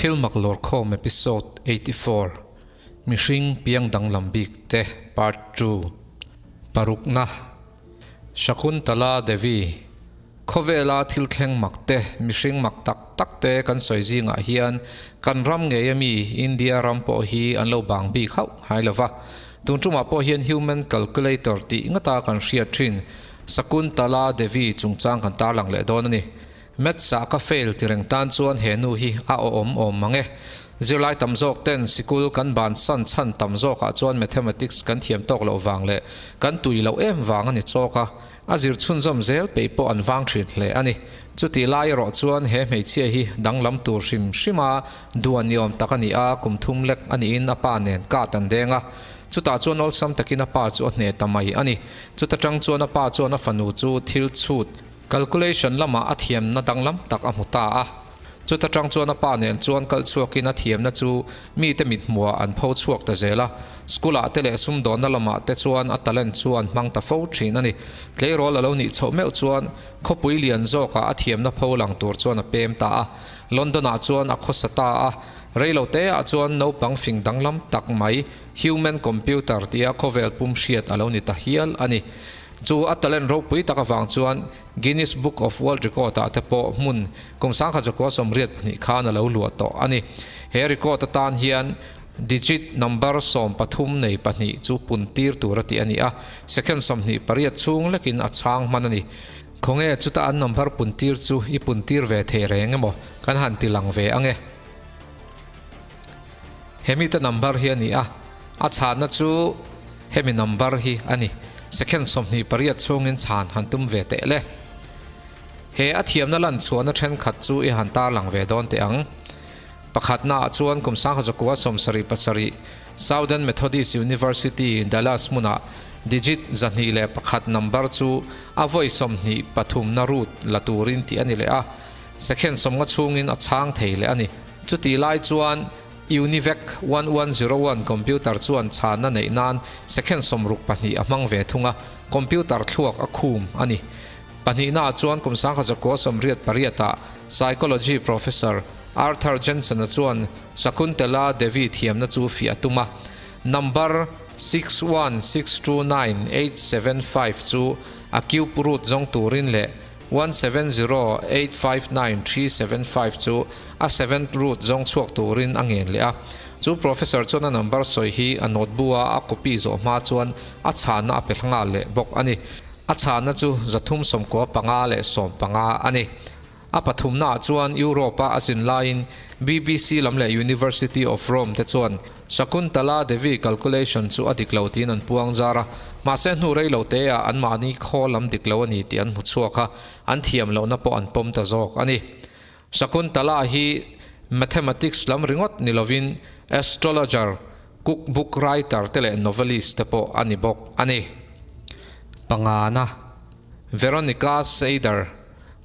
Thilmak Lawrkhawm Episode 84, Mihring piang danglam bik te Part Ii, Parukna, Shakuntala Devi, Khawvela thil thleng mak te, mihring mak tak tak te kan sawi zingah hian kan ram ngei ami India ram pawh hi an lo bang bik hauh ngai lo va. Tun tumah pawh hian Human Calculator tih ngata kan hriat thin Shakuntala Devi chungchang kan tarlang leh dawn a ni. Maths ah ka fail ti reng tan chuan he nu hi a awm awm mang e. Zirlai tam zawk ten sikul kan ban san chhan tam zawk ah chuan Mathematics kan thiam tawk loh vang leh kan tui loh em vang a ni chawk a, a zir chhunzawm zel peih pawh an vang thin hle a ni. Chutih lai erawh chuan he hmeichhia hi danglam tur hrim hrim a duan ni awm tak a ni a, kum thum lek a niin a pa nen kat an deng a. Chutah chuan awlsam takin a pa chu a hne ta mai a ni. Chuta tang chuan a pa chuan a fanu chu thil chhut Calculation lamah a thiamna danglam tak a hmu ta a. Chuta tang chuan a pa nen chuan kal chhuakin a thiamna chu mite mithmuhah an pho chhuak ta zel a. School-ah te leh sumdawnna lamah te chuan a talent chu an hmang ta fo thin a ni. Tleirawl a lo nih chhoh meuh chuan khawpui lian zawkah a thiamna pho lang tur chuan a pem ta a. London-ah chuan a khawsa ta a. Reiloteah chuan naupang fing danglam tak mai Human Computer tia khawvel pum hriat a lo ni ta hial a ni. Chu a talent ropui tak avang chuan Guinness Book of World Record ah te pawh hmun kum 1982 khan a lo luah tawh a ni. He record atan hian digit number 13 nei pahnih chu pun tir tur a tih a ni a, second 28 chhung lekin a chhang hman a ni. Khawnge chuta an number pun tir chu i pun tir ve thei reng emaw kan han ti lang ve ange. Hemi te number hi a ni a, a chhanna chu hemi number hi a ni. Second 28 chhungin chhan han tum ve teh le. He a thiamna lan chhuahna thenkhat chu i han tarlang ve dawn teh ang. Pakhatna ah chuan kum 1977 Southern Methodist University, Dallas hmunah digit 201 number chu a vawi 23 na root la turin tih a ni leh a, second 50 chhungin a chhang thei leh a ni. Chutih lai chuan Univac 1101 computer chuan chhanna neih nan second 62 a hmang ve thung a, computer thluak a khum a ni. Pahnihnaah chuan kum 1988 ah psychology professor Arthur Jensen-a chuan Shakuntala Devi thiamna chu fiah a tum a, number 61629875 chu a cube root zawng turin leh 170859375 chu a seventh root zawng chhuak turin a ngen leh a. Chu professor chuan a number sawi hi a notebook a a copy zawh hma chuan a chhanna a pe hla nghal leh bawk a ni. A chhanna chu 395 leh 15 a ni. A pathumnaah chuan Europe-a a zin laiin BBC lam leh University of Rome te chuan Shakuntala Devi calculation chu a dik lo tiin an puang zar a, mahse hnu rei lo teah anmahni khaw lam dik lo a ni tih an hmu chhuak a, an thiam lohna pawh an pawm ta zawk a ni. Shakuntala hi mathematics lam ringawt ni lovin astrologer, cookbook writer te leh novelist te pawh a ni bawk a ni. Pangana, Veronica Seider.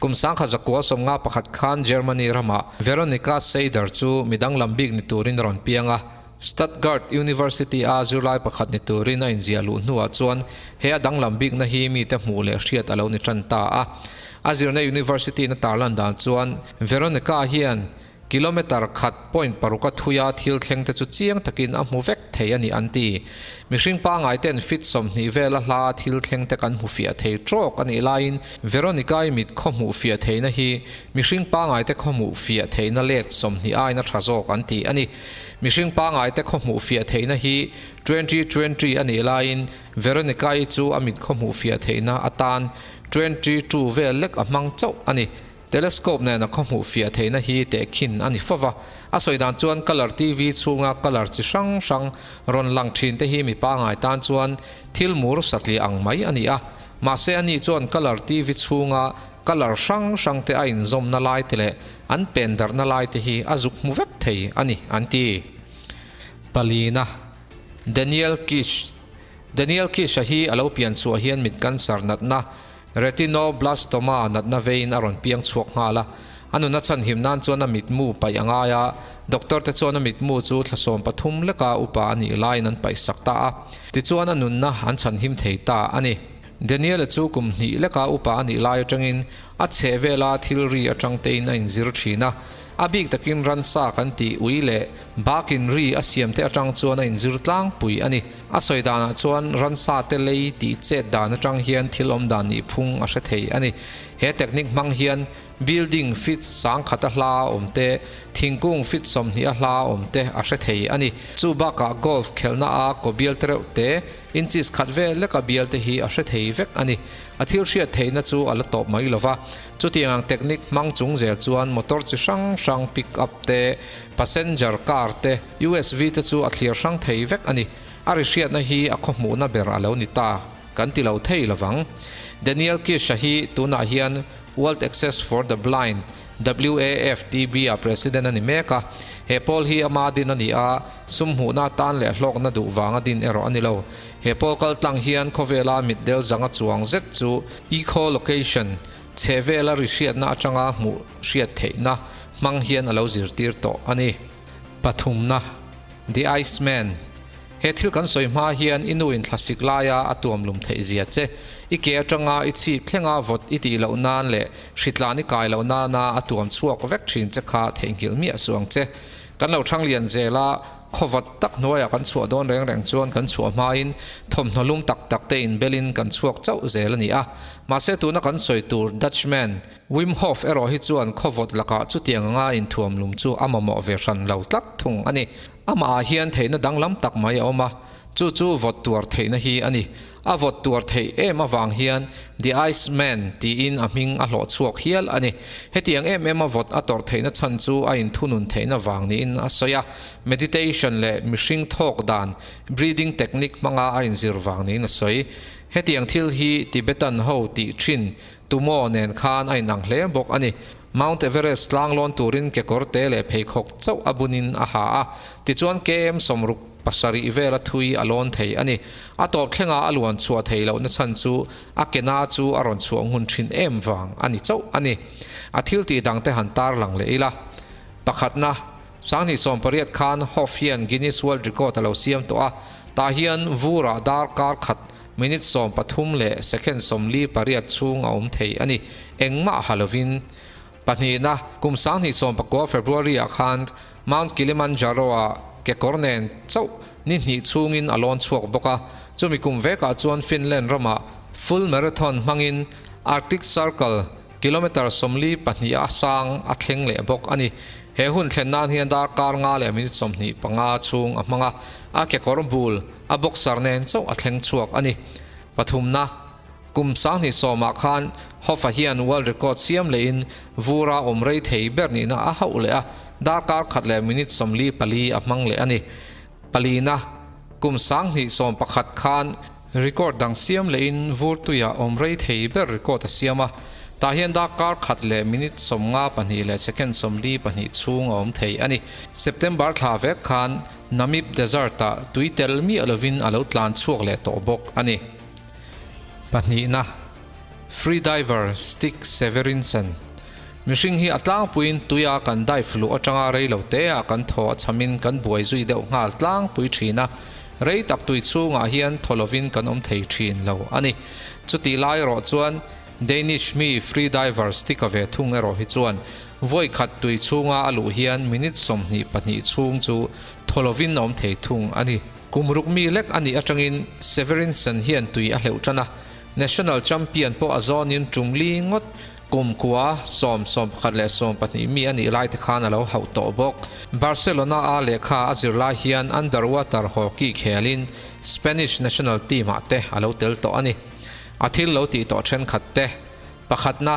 Kum 1951 khan Germany ramah Veronika Seider chu mi danglam bik ni turin a rawn piang a. Stuttgart University a zirlai pakhat ni turin a inziah luh hnuah chuan he a danglam bikna hi mite hmuh leh hriat a lo ni tan ta a. A zirna University na tarlan dan chuan Veronika hian Kilometre khat point paruk a thui a, thil thleng te chu chiang takin a hmu vek thei a ni an ti. Mihring pangai ten fit 20 vela hla a thil thleng te kan hmu fiah thei trawk a nih laiin Veronica-i mit khaw hmuh fiah theihna hi mihring pangai te khaw hmuh fiah theihna let 20 aiin a tha zawk an ti a ni. Mihring pangai te khaw hmuh fiah theihna hi 2020 a nih laiin Veronica-i chu a mit khaw hmuh fiah theihna atan 22 vel lek a hmang chauh a ni. Telescope nena khaw hmuh fiah theihna hi tehkhin a ni fo va. A sawi dan chuan colour TV chhunga colour chi hrang hrang rawn lang thin te hi mi pangai tan chuan thil mur satliah ang mai a ni a. Mahse ani chuan colour TV chhunga colour hrang hrang te a inzawmna lai te leh an pen darhna lai te hi a zuk hmu vek thei a ni an ti. Palina, Daniel Kish Daniel Kish-a hi a lo pian chhuah hian mit cancer natna Retinoblastoma natna veiin a rawn piang chhuak nghal a, a nuna chhanhim nan chuan a mitmu paih a ngai a, doctor te chuan a mitmu chu thla 13 leka upa a nih laiin an paih sak ta a, tichuan a nunna an chhanhim thei ta a ni. Daniel-a chu kum hnih leka upa a nih lai atangin a chheh vela thil ri atang tein a inzir thin a. A bik takin ransa kan tih ui leh bakin ri a siam te atang chuan a inzir tlangpui a ni. A sawi danah chuan ransa te lei tih chet dan atang hian thil awm dan nih phung a hre thei a ni. He technique hmang hian building feet sangkhat a hla a awm te, thingkung feet 20 a hla a awm te a hre thei a ni. Chu bakah golf khelhna a kaw bial te reuh te, inches khat vel leka bial te hi a hre thei vek a ni. A thil hriat theihna chu a la tawp mai lo va. Chutiang ang technique hmang chung zel chuan motor chi hrang hrang pick up te, passenger car te, USV te chu a thlir hrang thei vek a ni. A ri hriatna hi a khawhmuhna ber a lo ni ta kan ti lo thei lovang. Daniel Kish-a hi tunah hian World Access for the Blind, WAFTB, ah president a ni mek a. He pawl hi ama din a ni a, sum hmuhna atan leh hlawkna duh vanga din erawh a ni lo. He pawl kal tlang hian khawvela mitdel zanga chuang zet chu echolocation, chhehvela ri hriatna atanga hmuh hriat theihna, hmang hian a lo zirtir tawh a ni. Pathumna, The Iceman, He thil kan sawi hma hian i nu in thlasik laia a tuam lum theih zia che. I ke atanga i chhip thlenga vawt i tih loh nan leh hritlan i kai loh nana a tuam chhuak vek thin che kha theihnghilh miah suh ang che. Kan lo thang lian zel a, khawvat tak hnuaiah kan chhuah dawn reng reng chuan kan chhuah hmain thawmhnaw lum tak tak te inbelin kan chhuak chauh zel a ni a. Mahse tuna kan sawi tur Dutchman, Wim Hof erawh hi chuan khawvawt lakah chutiang anga inthuam lum chu a mamawh ve hran lo tlat thung a ni. Amahah hian theihna danglam tak mai a awm a, chu chu vawt tuar theihna hi a ni. A vawt tuar theih em avang hian The Ice Man tiin a hming a hlawh chhuak hial a ni. Hetiang em em a vawt a tawrh theihna chhan chu a inthunun theihna vang niin a sawi a, meditation leh mihring thawk dan, breathing technique, hmanga a inzir vang niin a sawi. Hetiang thil hi Tibetan ho tih thin Tumaw nen khan a inang hle bawk a ni. Mount Everest tlang lawn turin kekawr te leh pheikhawk chauh a bunin a ha a, tichuan KM 67 vela thui a lawn thei a ni. A tawp thlengah a luan chhuah thei lohna chhan chu a ke na chu a rawn chhuah ngun thin em vang a ni chauh a ni. A thil tih dangte han tarlang leh ila. Pakhatna, 2018 khan Hoff hian Guinness World Record a lo siam tawh a, tah hian vurah darkar khat Minute 13 leh second 48 chhung a awm thei a ni. Engmah ha lovin. Pahnihna, kum 2019 February-ah khan Mount Kilimanjaro-ah kekawr nen chauh ni hnih chhungin a lawn chhuak bawk a. Chumi kum vekah chuan Finland ramah full marathon hmangin Arctic Circle kilometre 42 a sang a thleng leh bawk a ni. He hun thlen nan hian darkar nga leh minute 25 chhung a hmang a, a kekawr bul, A boxer nen chauh a thleng chhuak a ni. Pathumna, kum 2010ah khan Hoff-a hian world record siam lehin vura awm rei thei ber nihna a hauh leh a, darkar khat leh minute 44 a hmang leh a ni. Palina, kum 2011 khan record dang siam lehin vur tuia awm rei thei ber record a siam a, tah hian darkar khat leh minute 52 leh second 42 chhung a awm thei a ni. September thla vek khan Namib Desert-ah tui tel miah lovin a lo tlan chhuak leh tawh bawk a ni. Pahnihna, Free diver Stig Severinsen. Mihring hi a tlangpuiin tuia kan dive luh atanga rei lo teah kan thaw a chhamin kan buai zui deuh nghal tlangpui thin a, rei tak tui chhungah hian thaw lovin kan awm thei thin lo a ni. Chutih lai erawh chuan Danish mi free diver Stig-a ve thung erawh hi chuan Vawi khat tui chhunga a luh hian minute 22 chhung chu thaw lovin a awm thei thung a ni. Kum ruk mi lek a nih atangin Severinsen hian tui a hleuh tan a, National Champion pawh a zawnin tum li ngawt kum kua sawm 11 leh 12 mi a nih lai te khan a lo hauh tawh bawk. Barcelona a lehkha a zir lai hian underwater hockey khelin Spanish national team ah te a lo tel tawh a ni. A thil lo tih tawh thenkhat te. Pakhatna,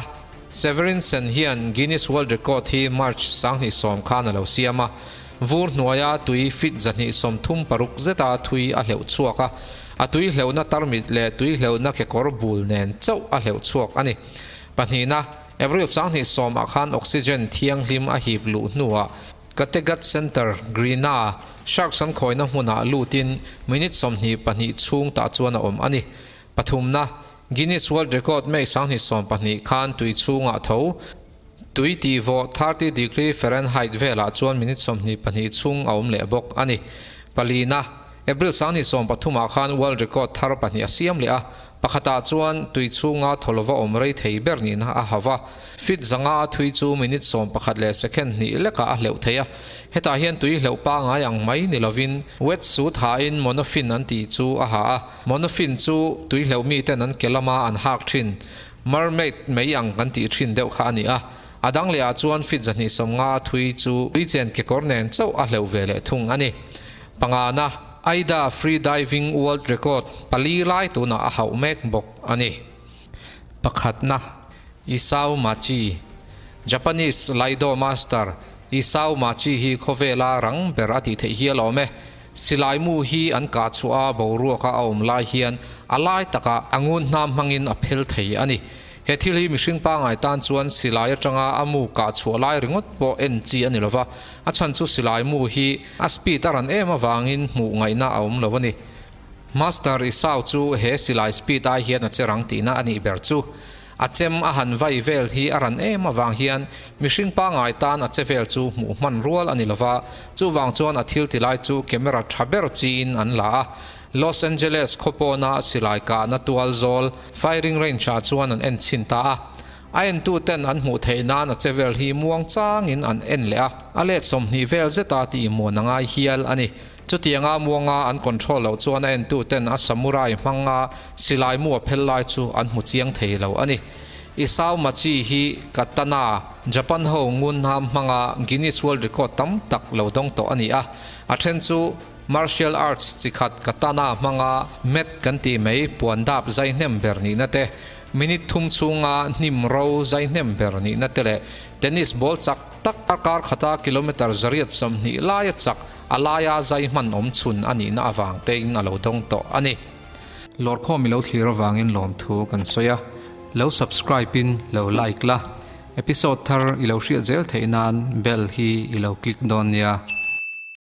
Severinsen hian Guinness World Record hi March 2010 khan a lo siam a, vur hnuaia tui feet 136 zeta thui a hleuh chhuak a, a tui hleuhna tarmit leh tui hleuhna kekawr bul nen chauh a hleuh chhuak a ni. Pahnihna, April 2010 ah khan oxygen thianghlim a hip luh hnuah Kattegat Center, Grina, sharks an khawina hmunah lutin minute 22 chhung tah chuan a awm a ni. Pathumna, Guinness World Record May 2012 khan tui chhungah tho, tui tih vawh 30 degree Fahrenheit velah chuan minute 22 chhung a awm leh bawk a ni. Palina, April 2013 ah khan World Record thar pahnih a siam leh a. Pakhatah chuan tui chhunga thaw lova awm rei thei ber nihna a hauh a. Feet 500 a thui chu minute 11 leh second hnih lekah a hleuh thei a. Hetah hian tui hleuh pangai ang mai ni lovin wet suit hain monofin an tih chu a ha a. Monofin chu tui hleuh miten an ke lama an hak thin mermaid mai ang kan tih thin deuh kha a ni a. A dang lehah chuan feet 250 a thui chu tui chen kekawr nen chauh a hleuh ve leh thung a ni. Pangana, AIDA Free Diving World Record pali lai tunah a hauh mek bawk a ni. Pakhatna, Isao Machi, Japanese Laido Master Isao Machi hi khawvela rang ber a tih theih hial awm e. Silai mu hi an kah chhuah a boruaka a awm lai hian a lai takah a ngun hnam hmangin a phel thei a ni. He thil hi mihring pangai tan chuan silai atanga a mu kah chhuah lai ringawt pawh en chi a ni lova, a chhan chu silai mu hi a speed a ran em avangin hmuh ngaihna a awm lo a ni. Master Isao chu he silai speed ai hian a che rang tihna a nih ber chu. A chem a han vai vel hi a ran em avang hian mihring pangai tan a che vel chu hmuh hman rual a ni lova, chuvang chuan a thil ti lai chu camera tha ber chiin an la a. Los Angeles khaw pawna silai kahna tual zawl firing range ah chuan an en chhin ta a. A entu ten an hmuh theih nan a che vel hi muang changin an en leh a, a let 20 vel zeta tih muan a ngai hial a ni. Chutianga muanga an control loh chuan a entu ten a samurai hmanga silai mu a phel lai chu an hmu chiang thei lo a ni. Isao Machi hi Katana, Japan ho ngun hnam hmanga Guinness World Record tam tak lo dawng tawh a ni a, a then chu Martial arts chi khat katana hmanga mat kan tih mai puan dap zai hnem ber nihna te, minute thum chhunga hnim ro zai hnem ber nihna te leh tennis ball chak tak a kar khata kilometre 120 laia chak a laia zai hman awm chhun a nihna avang tein a lo dawng tawh a ni. Lawrkhawm i lo thlir avangin lawmthu kan sawi a, lo subscribe in lo like la, episode thar i lo hriat zel theih nan bell hi i lo click dawn nia.